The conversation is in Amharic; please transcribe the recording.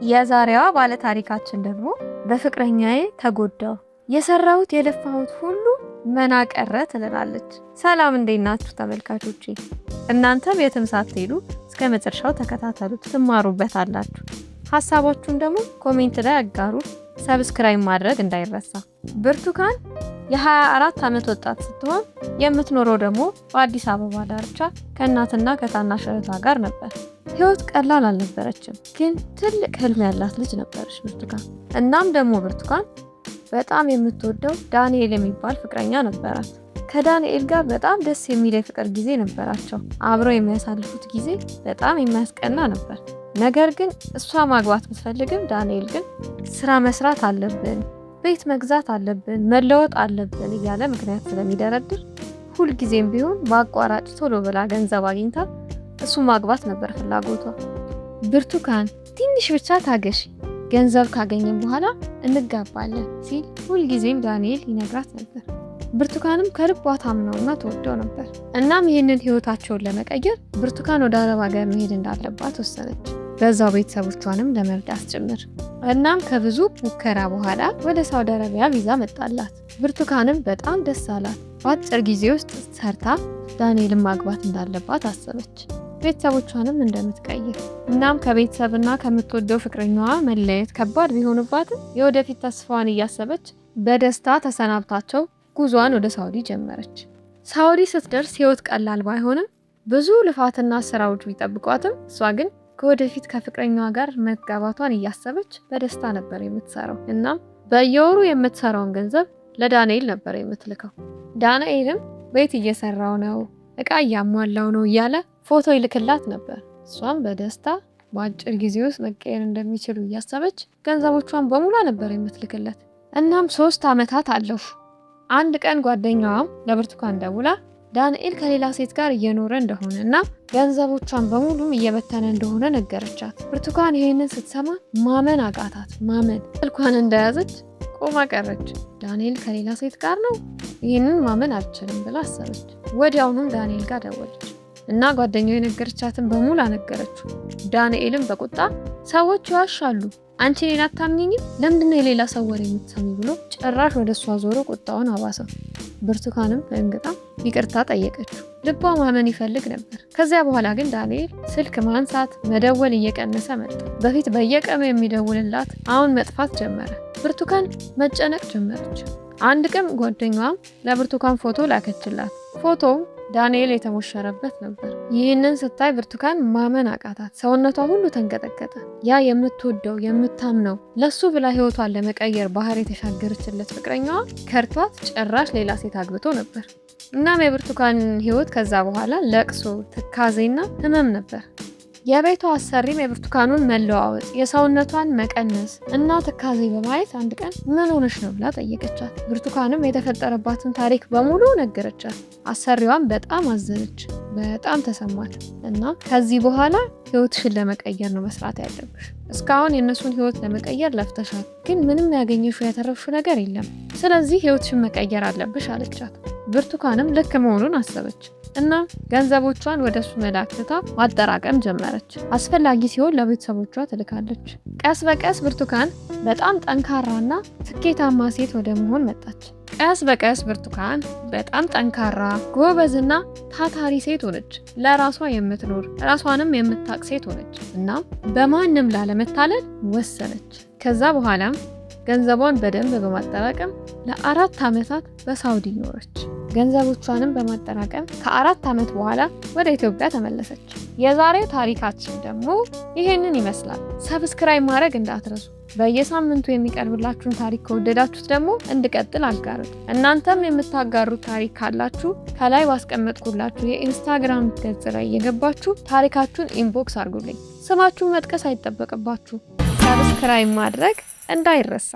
የዛሬዋ ባለታሪካችን ደግሞ በፍቅረኛዬ ተጎዳው፣ የሰራሁት የለፋሁት ሁሉ መና ቀረ ትለናለች። ሰላም፣ እንዴት ናችሁ ተመልካቾቼ? እናንተም የትም ሳትሄዱ እስከ መጨረሻው ተከታተሉት፣ ትማሩበታላችሁ። ሀሳባችሁን ደግሞ comment ላይ አጋሩ። Subscribe ማድረግ እንዳይረሳ። ብርቱካን የ24 ዓመት ወጣት ስትሆን የምትኖረው ደግሞ በአዲስ አበባ ዳርቻ ከእናትና ከታናሽ እህቷ ጋር ነበር። ህይወት ቀላል አልነበረችም፣ ግን ትልቅ ህልም ያላት ልጅ ነበረች ብርቱካን። እናም ደግሞ ብርቱካን በጣም የምትወደው ዳንኤል የሚባል ፍቅረኛ ነበራት። ከዳንኤል ጋር በጣም ደስ የሚል የፍቅር ጊዜ ነበራቸው። አብረው የሚያሳልፉት ጊዜ በጣም የሚያስቀና ነበር። ነገር ግን እሷ ማግባት ብትፈልግም ዳንኤል ግን ስራ መስራት አለብን፣ ቤት መግዛት አለብን፣ መለወጥ አለብን እያለ ምክንያት ስለሚደረድር ሁልጊዜም ቢሆን በአቋራጭ ቶሎ ብላ ገንዘብ አግኝታ እሱ ማግባት ነበር ፍላጎቷ። ብርቱካን፣ ትንሽ ብቻ ታገሺ፣ ገንዘብ ካገኘን በኋላ እንጋባለን ሲል ሁልጊዜም ዳንኤል ይነግራት ነበር። ብርቱካንም ከልቧ ታምነውና ተወደው ነበር። እናም ይህንን ህይወታቸውን ለመቀየር ብርቱካን ወደ አረብ ሀገር መሄድ እንዳለባት ወሰነች። በዛው ቤተሰቦቿንም ለመርዳት ጭምር። እናም ከብዙ ሙከራ በኋላ ወደ ሳውዲ አረቢያ ቪዛ መጣላት። ብርቱካንም በጣም ደስ አላት። በአጭር ጊዜ ውስጥ ሰርታ ዳንኤልን ማግባት እንዳለባት አሰበች። ቤተሰቦቿንም እንደምትቀይር። እናም ከቤተሰብና ከምትወደው ፍቅረኛዋ መለየት ከባድ ቢሆንባትም የወደፊት ተስፋዋን እያሰበች በደስታ ተሰናብታቸው ጉዟን ወደ ሳውዲ ጀመረች። ሳውዲ ስትደርስ ህይወት ቀላል ባይሆንም፣ ብዙ ልፋትና ስራዎች ቢጠብቋትም፣ እሷ ግን ከወደፊት ከፍቅረኛዋ ጋር መጋባቷን እያሰበች በደስታ ነበር የምትሰራው። እናም በየወሩ የምትሰራውን ገንዘብ ለዳንኤል ነበር የምትልከው። ዳንኤልም ቤት እየሰራው ነው፣ እቃ እያሟላው ነው እያለ ፎቶ ይልክላት ነበር። እሷም በደስታ በአጭር ጊዜ ውስጥ መቀየር እንደሚችሉ እያሰበች ገንዘቦቿን በሙሉ ነበር የምትልክለት። እናም 3 ዓመታት አለፉ። አንድ ቀን ጓደኛዋም ለብርቱካን ደውላ ዳንኤል ከሌላ ሴት ጋር እየኖረ እንደሆነ እና ገንዘቦቿን በሙሉም እየበተነ እንደሆነ ነገረቻት። ብርቱካን ይህንን ስትሰማ ማመን አቃታት። ማመን ስልኳን እንደያዘች ቆማ ቀረች። ዳንኤል ከሌላ ሴት ጋር ነው? ይህንን ማመን አልችልም ብላ አሰበች። ወዲያውኑም ዳንኤል ጋር ደወለች እና ጓደኛው የነገረቻትን በሙሉ አነገረችው። ዳንኤልም በቁጣ ሰዎች ይዋሻሉ፣ አንቺ እኔን አታምኚኝም? ለምንድነው የሌላ ሰው ወሬ የምትሰሚ? ብሎ ጭራሽ ወደ እሷ ዞሮ ቁጣውን አባሰው። ብርቱካንም ደንግጣ ይቅርታ ጠየቀችው። ልቧ ማመን ይፈልግ ነበር። ከዚያ በኋላ ግን ዳንኤል ስልክ ማንሳት፣ መደወል እየቀነሰ መጣ። በፊት በየቀኑ የሚደውልላት አሁን መጥፋት ጀመረ። ብርቱካን መጨነቅ ጀመረች። አንድ ቀን ጓደኛዋም ለብርቱካን ፎቶ ላከችላት። ፎቶው ዳንኤል የተሞሸረበት ነበር። ይህንን ስታይ ብርቱካን ማመን አቃታት። ሰውነቷ ሁሉ ተንቀጠቀጠ። ያ የምትወደው፣ የምታምነው፣ ለሱ ብላ ህይወቷን ለመቀየር ባህር የተሻገረችለት ፍቅረኛዋ ከርቷት ጭራሽ ሌላ ሴት አግብቶ ነበር። እናም የብርቱካን ህይወት ከዛ በኋላ ለቅሶ፣ ትካዜና ህመም ነበር። የቤቷ አሰሪም የብርቱካኑን መለዋወጥ፣ የሰውነቷን መቀነስ እና ትካዜ በማየት አንድ ቀን ምን ሆነሽ ነው ብላ ጠየቀቻት። ብርቱካንም የተፈጠረባትን ታሪክ በሙሉ ነገረቻት። አሰሪዋም በጣም አዘነች፣ በጣም ተሰማት እና ከዚህ በኋላ ህይወትሽን ለመቀየር ነው መስራት ያለብሽ። እስካሁን የእነሱን ህይወት ለመቀየር ለፍተሻል፣ ግን ምንም ያገኘሽው ያተረፍሽው ነገር የለም። ስለዚህ ህይወትሽን መቀየር አለብሽ አለቻት። ብርቱካንም ልክ መሆኑን አሰበች እና ገንዘቦቿን ወደ እሱ መላክ ትታ ማጠራቀም ጀመረች። አስፈላጊ ሲሆን ለቤተሰቦቿ ትልካለች። ቀስ በቀስ ብርቱካን በጣም ጠንካራና ስኬታማ ሴት ወደ መሆን መጣች። ቀስ በቀስ ብርቱካን በጣም ጠንካራ፣ ጎበዝና ታታሪ ሴት ሆነች። ለራሷ የምትኖር፣ ራሷንም የምታቅ ሴት ሆነች። እናም በማንም ላለመታለል ወሰነች። ከዛ በኋላም ገንዘቧን በደንብ በማጠራቀም ለ4 ዓመታት በሳውዲ ኖረች። ገንዘቦቿንም በማጠራቀም ከ4 ዓመት በኋላ ወደ ኢትዮጵያ ተመለሰች። የዛሬው ታሪካችን ደግሞ ይሄንን ይመስላል። Subscribe ማድረግ እንዳትረሱ። በየሳምንቱ የሚቀርብላችሁን ታሪክ ከወደዳችሁት ደግሞ እንድቀጥል አጋሩት። እናንተም የምታጋሩት ታሪክ ካላችሁ ከላይ ባስቀመጥኩላችሁ የኢንስታግራም ገጽ ላይ እየገባችሁ ታሪካችሁን inbox አድርጉልኝ። ስማችሁን መጥቀስ አይጠበቅባችሁ። Subscribe ማድረግ እንዳይረሳ።